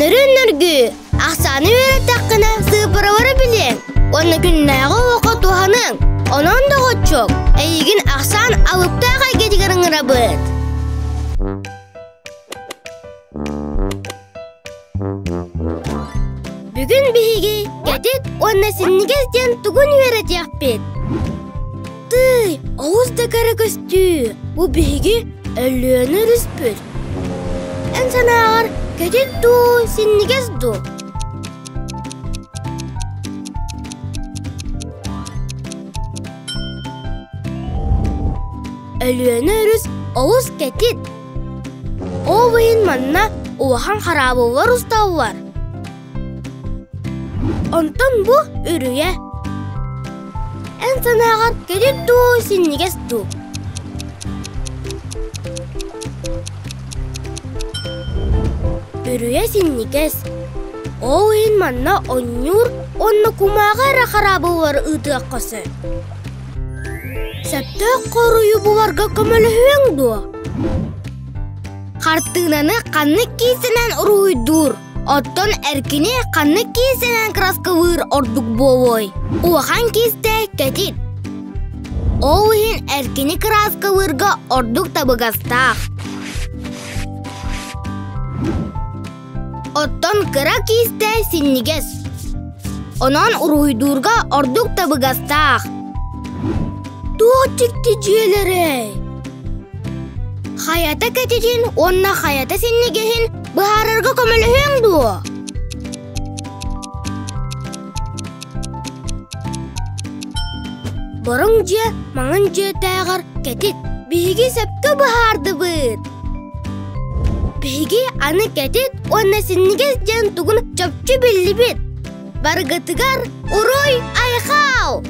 Нөрүн-нөргүү, ахсааны үөрэттэххинэ сыыппаралары билиэҥ уонна күннээҕи олоххо туһаныаҥ. Онон, доҕоччуок, эйигин ахсаан алыптаах эйгэтигэр ыҥырабыт. Бүгүн биһиги кэтит уонна синньигэс диэн тугун үөрэтиэхпит. Тыый, олус да кэрэ көстүү! Бу биһиги Өлүөнэ өрүспүт. Эн санааҕар кэтит дуу, синньигэс дуу? Өлүөнэ өрүс олус кэтит. Ол иһин манна улахан хараабыллар усталлар. Онтон бу үрүйэ. Эн санааҕар кэтит дуу, синньигэс дуу? Үрүйэ синньигэс. Ол иһин манна онньуур уонна кумааҕы эрэ хараабыллары ыытыахха сөп. Сөптөөх хоруйу буларга көмөлөһүөҥ дуо? Хартыынаны ханнык киисэнэн уруһуйдуур, оттон эркини ханнык киисэнэн кырааскалыыр ордук буолуой? Улахан киистэ кэтит. Ол иһин эркини кырааскалыырга ордук табыгастаах. Оттон кыра киистэ синньигэс. Онон уруһуйдуурга ордук табыгастаах. Туох дьикти дьиэлэрэй? Хайата кэтитин уонна хайата синньигэһин быһаарарга көмөлөһүөҥ дуо? Бороҥ дьиэ маҥан дьиэтээҕэр кэтит. Биһиги сөпкө быһаардыбыт. Биһиги аны кэтит уонна синньигэс диэн тугун чопчу биллибит. Барыгытыгар уруй айхал!